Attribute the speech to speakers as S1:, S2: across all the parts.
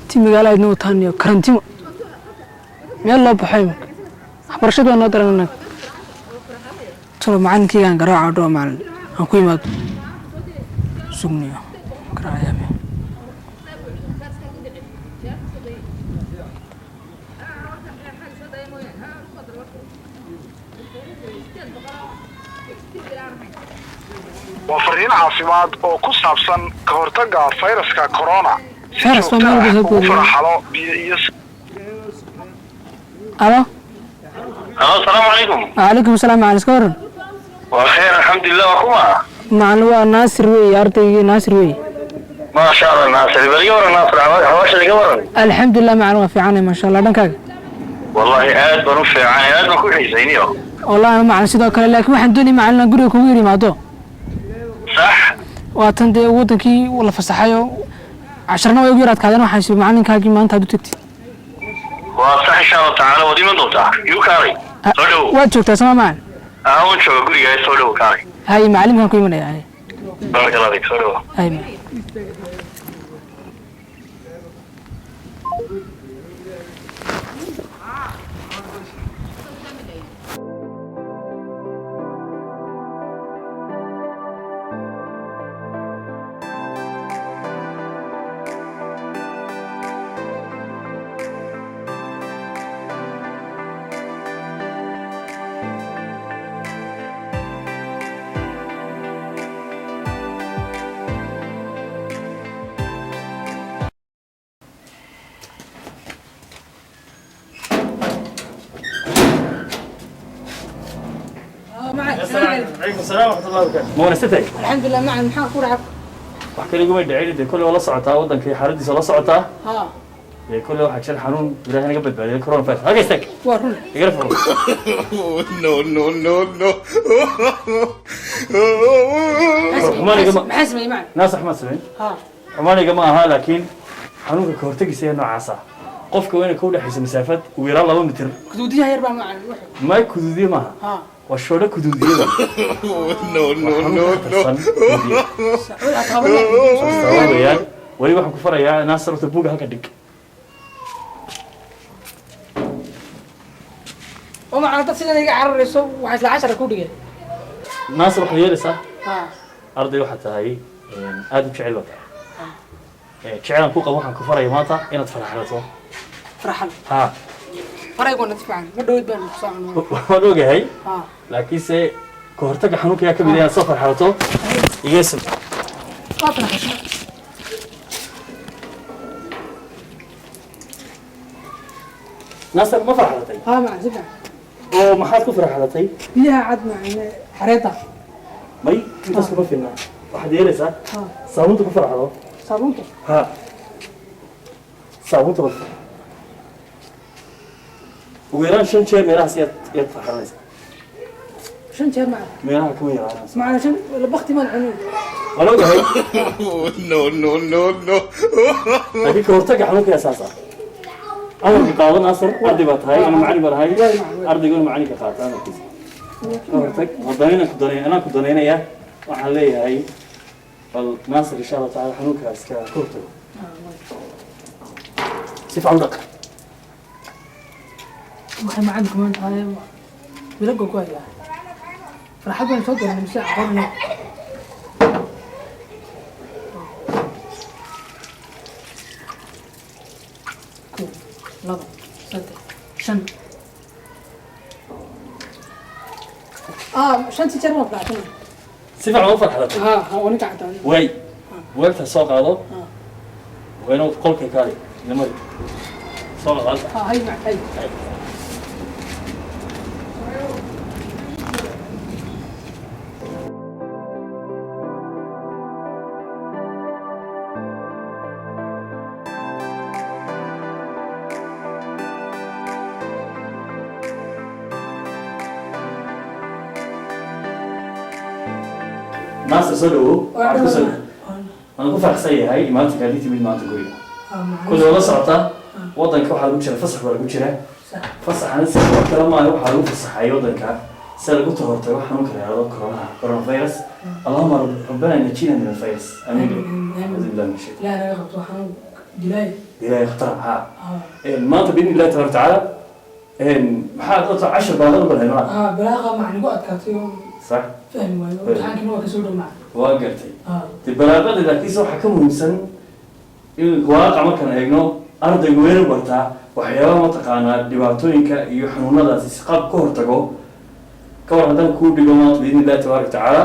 S1: Ti magaalo aydna wataan iyo karantimo meel loo baxo iminka waxbarashadu waa noo daran annaga. Talo macalinkaygaan garaaca dhoo macalin aan ku imaado sugniyo garaacayaa.
S2: Waa fariin caafimaad oo ku saabsan ka hortagga fayraska corona. Si
S1: Fayras baa
S2: joogto
S1: meel
S2: ah
S1: walba soo
S2: ugu
S1: boodaya.
S2: faraxalo biyo iyo
S1: Alo.
S3: Alo, asalaamu calaykum.
S1: Wacalaykum asalaam macalin, iska waran?
S3: Waa khayr, alxamdulilah. Waa kuma?
S1: Macalin, waa Naasir weeye, ardaygii Naasir weeye.
S3: Maasha Allah, Naasir, bal iga waran Naasir, xawaashada iga waran.
S1: Alxamdulilah macalin, waa fiicanay, maasha Allah. Dhankaaga?
S3: Wallahi aad baan u fiicanay, aad baan ku xiisayniyo.
S1: Wallahi macalin sidoo kale, laakiin waxaan doonayay macalin inaan guriga kugu yar imaado.
S3: Sax.
S1: Waa tan dee wadankii la fasaxayo, casharna way ugu yar adkaadeen. Waxaan is macalinkaagii maanta aad u tagtid.
S3: Waa sax, insha Allah tacaala waad iman doontaa. Igu kaalay, soo dhowo.
S1: Waad joogtaa sama macalin?
S3: Waan jooga guriga, soo dhowo, kaalay.
S1: Hay, macalinkaan ku imanaya, hay.
S3: Baaraka Allah fiik, soo dhowo.
S1: Hay macalin.
S4: Calaykum salaam waraxmat ullahi wabarakaatu. Ma wanaagsantahay?
S1: Alxamdulilah macalin, maxaa ku dhacay?
S4: Wax kale iguma dhicin dee, kolley waa la socotaa waddanka iyo xaaladiisa la socotaa.
S1: Haa.
S4: Dee kolley waxaa jira xanuun Ilaahay naga badbaadiyay, coronavirus. Halka istaag.
S1: Waa run.
S4: Igala furo.
S5: No, no, no, no.
S4: Xumaan igama
S1: Maxaa sameeyey macalin?
S4: Naas axmed samayn.
S1: Haa.
S4: Xumaan igama aha, laakiin xanuunka ka hortagiisa ee noocaas ah qofka waa inay ka udhexayso masaafad ugu yaraan 2 mitir.
S1: Kuduudiyaha yar baa macalin wuxuu.
S4: Ma kuduudiye maaha.
S1: Haa.
S4: Waa shoodho kuduudiyada.
S5: No, no, no, no.
S4: Weyaan weli waxaan ku farayaa Naasir, horta buuga halka dhig.
S1: Oo macalin, dad sidan iga cararayso waxaa isla cashara ku dhigeen.
S4: Naasir, waxaad yeelaysaa
S1: Haa.
S4: arday waxaad tahay aada u jecel baa tahay. Jecelaan ku qabo, waxaan ku faraya maanta inaad faraxlato.
S1: Farxal?
S4: Ha.
S1: Faraygu nadiif macalin, ma dhowid baan ku soo cunay.
S4: Waan ogahay.
S1: Haa.
S4: Laakiinse ka hortagga xanuunka ayaa ka mid ah inaad soo farxalato. Iga sug.
S1: Waa farxashay.
S4: Naasir, ma farxalatay?
S1: Haa macalin, si fiican.
S4: Oo maxaad ku farxalatay?
S1: Biyaha cad macalin, xareedda.
S4: May, intaas kuma filna. Waxaad yeelaysaa
S1: Haa.
S4: saabuunta ku farxalo.
S1: Saabuunta?
S4: Ha, saabuunta ku, ugu yaraan 5 jeer meelahaas yaad farxalanaysaa.
S1: 5 jeer macalin?
S4: Meelaha kama yaraanaysa.
S1: Macalin, shan bakti maan cunin.
S4: Waan ogahay.
S5: No, no, no, no.
S4: Laakiin ka hortagga xanuunka ayaa saas ah. Amarka qaado Naasir, arday baa tahay, ana macalin baan ahay. Ardayguna macalinka qaata amarkiisa. Ka hortag waa danayna ku danay, anaa ku danaynaya. Waxaan leeyahay bal Naasir, insha Allah tacaala xanuunkaas ka hortago, si fiican u dhaq.
S1: Waxay macalinku maanta tahay wila gogoaya farxad baan soo doonay mise aqoon. Kow, laba, saddex, shan. Shantii jeer waan farxsan.
S4: Si fiican u farxadatay?
S1: Ha ha, waa ninka cadaan.
S4: Waay, buugaagta soo qaado. Waa inuu qolka kaali nimadi soo qaado.
S1: Ha, hay mac hay.
S4: Naasir, soo dhawow. Waxaan ku faraxsan yahay maanta kaadii timid maanta guriga. Kulli waa la socotaa waddanka waxaa lagu jira fasax baa lagu jira. Fasaxana si wax kale maayo, waxaa lagu fasaxay waddanka si lagu tahortago xanuunka la yidhahdo coronaha, coronavirus. Allahuma rabbana najina min alvirus, amiin. Acuudu billahi min shaytan.
S1: Ilaah naga qabto xanuun dilaay.
S4: Ilaahay khatar ha. Maanta biidni illahi tabaaraka watacaala maxaad horta cashar baadan u balhay maa?
S1: Haa, balaaqa macalin ku adkaatay oo
S4: Sax.
S1: fahmi waayo, imtixaankina waa kasoo dhow macalin.
S4: Waa gartay.
S1: Haa.
S4: Dee balaaqada laakiinse waxaa ka muhiimsan in waaqac markaan eegno ardaygu weyn bartaa waxyaabaha mataqaanaa dhibaatooyinka iyo xanuunadaasi si qaab ka hortago. Ka war haddaan kuu dhigo maanta biidni illahi tabaaraka watacaala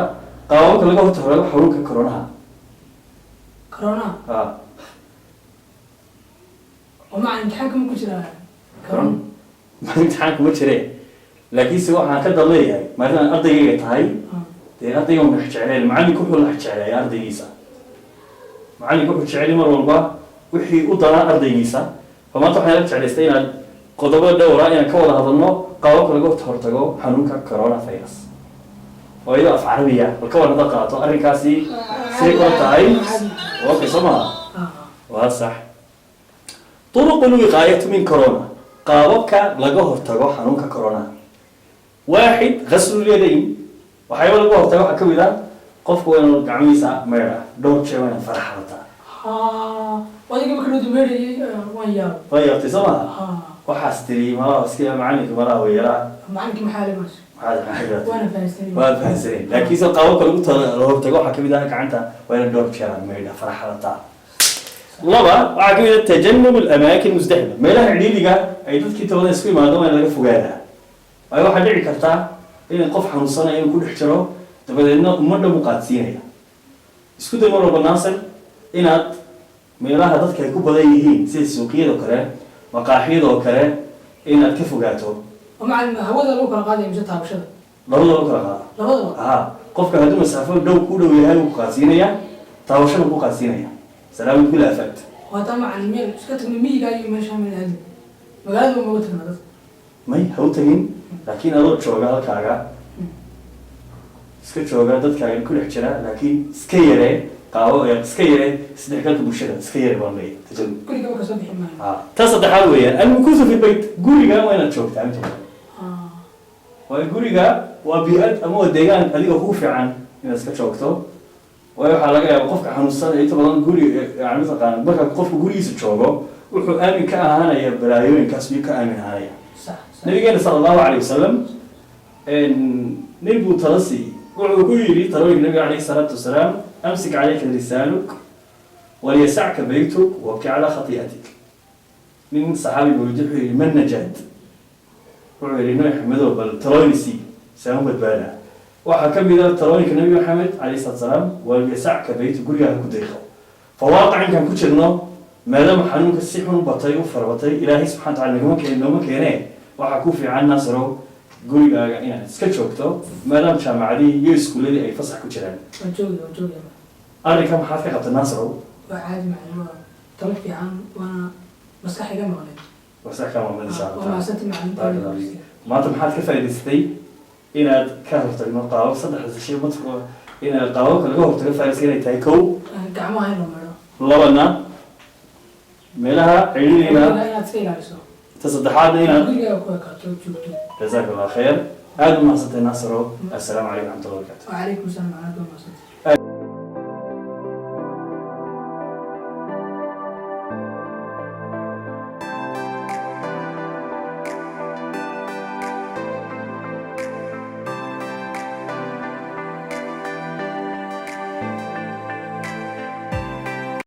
S4: qaababka laga hortago xanuunka koronaha?
S1: Corona?
S4: Ha.
S1: Oo macalin, imtixaanka ma ku jiraa corona?
S4: Imtixaanka ma jiree, laakiinse waxaan ka dad leeyahay maadaama ardaygayga tahay.
S1: Haa.
S4: Dee ardayga waan wax jecleen, macalinku wuxuu la jecleeya ardaygiisa, macalinku wuxuu jecel mar walba wixii u danaa ardaygiisa. Fa maanta waxaan la jeclaystay inaad qodobo dhowra inaan ka wada hadalno qaababka laga hortago xanuunka corona virus oo iyadoo af carabiya. Bal ka war haddaad qaato arrinkaasi, see kula tahay? Okay, soo maha?
S1: Haa.
S4: Waa sax. طرق الوقاية من كورونا، qaababka laga hortago xanuunka corona. واحد، غسل اليدين. Waxyaaba laga hortago waxaa ka mid ah qofku waa inuu gacmihiisa maydha dhowr jeer, waa inaad faraxalataa.
S1: Haa, adiga marka loo dumeerayay waan yaab.
S4: Waa yaabtay, soo maha?
S1: Haa.
S4: Waxaas tiri malaha iska macalinka malaha way yaraa.
S1: Macalinkii maxaa le maas?
S4: Maxaad
S1: Waana fahansanay.
S4: Waa fahansanay, laakiin se qaababka lagu la hortago waxaa kamid ah gacanta waa inaad dhowr jeer aad maydha, faraxalataa. Laba, waxaa kamid ah tajanub alamaakin musdaxima, meelaha cidhiidhiga ay dadkii inta badan isku yimaado waa in laga fogaadaa, waayo waxaa dhici kartaa in qof xanuunsanaya inuu ku dhex jiro, dabadeedna ummadha u qaadsiinaya. Isku day mar walba, Naasir, inaad meelaha dadka ay ku badan yihiin sida suuqyada oo kale, maqaaxiyada oo kale, inaad ka fogaato.
S1: Oo macalin, hawada lagu kala qaadaya mise taabashada?
S4: Labadaba kala qaada.
S1: Labadaba?
S4: Aha, qofka hadduu masaafo dhow ku dhow yahay wuu ku qaadsiinaya, taabashada ku qaadsiinaya, salaamad kula afaat.
S1: Oo haddaan macalin meel iska tagno miyiga iyo meesha meel aadin, magaalada ma uga tagnaa dadka?
S4: May, ha u tagin, laakiin adoo jooga halkaaga iska jooga, dadkaaga ku dhex jira, laakiin iska yaree qaabo, iska yaree isdhexgalka bulshada, iska yare baan leeyahay, tajanub.
S1: Guriga ma kasoo bixi maayo.
S4: Ah, ta saddexaad weeyaan المكوث في البيت, guriga waa inaad joogtaa inta badan.
S1: Haa.
S4: Waayo guriga waa bii'ad ama waa deegaan adiga kuu fiican inaad iska joogto, waayo waxaa laga yaaba qofka xanuunsan ee inta badan guri, yani mataqaana, marka qofku gurigiisa joogo wuxuu aamin ka ahaanaya balaayooyinkaas, miyuu ka aamin ahaanaya?
S1: Sax sax.
S4: Nabigeena sala Allahu calayh wasalam nin buu tala siiyey. Wuxuu ku yidhi talooyinka nabiga calayhi salaatu wasalaam: أمسك عليك لسانك وليسعك بيتك وابكي على خطيئتك. Nin saxaabi buu yidhi, wuxuu yidhi: ما النجاة? Wuxuu yidhi: Nabi Maxamedow, bal talooyin sii saan u badbaadaa. Waxaa ka mid ah talooyinka Nabi Maxamed calayhi salaatu wasalaam: وليسعك بيتك, gurigaaga ku deeqo. Fawaaqac inkaan ku jirno, maadaama xanuunka si xun u batay, u farabatay, Ilaahay subxana wataala nagama keen, nooma keenee, waxaa ku fiican, Naasiro, gurigaaga inaad iska joogto maadaama jaamacadihii iyo iskuuladii ay fasax ku jiraan.
S1: Waan joogi, waan joogi.
S4: Arrinka maxaad ka qabta, Naasirow?
S1: Waa caadi macalin, waa talo fiican, waana maskax iga maqneed.
S4: Wasax kaa mamad insha
S1: Waa
S4: Allah.
S1: mahadsanti macalin.
S4: Barakallahu fiik. Maanta maxaad ka faa'iidaystay inaad ka hortagno qaabab saddexda shay mataqo inaad qaababka laga hortago fayraska inay tahay kow
S1: Gacmaha in la maydho.
S4: Labana, meelaha cidhiidhiga.
S1: Guriga inaad iska ilaaliso.
S4: Ta saddexaadna inaad
S1: gurigaaga ku ekaato, joogto.
S4: جزاك الله خير, aada u mahadsantahay, Naasiro. Assalaamu calaykum raxmatullahi wabarakatu.
S1: وعليكم السلام ورحمة الله وبركاته.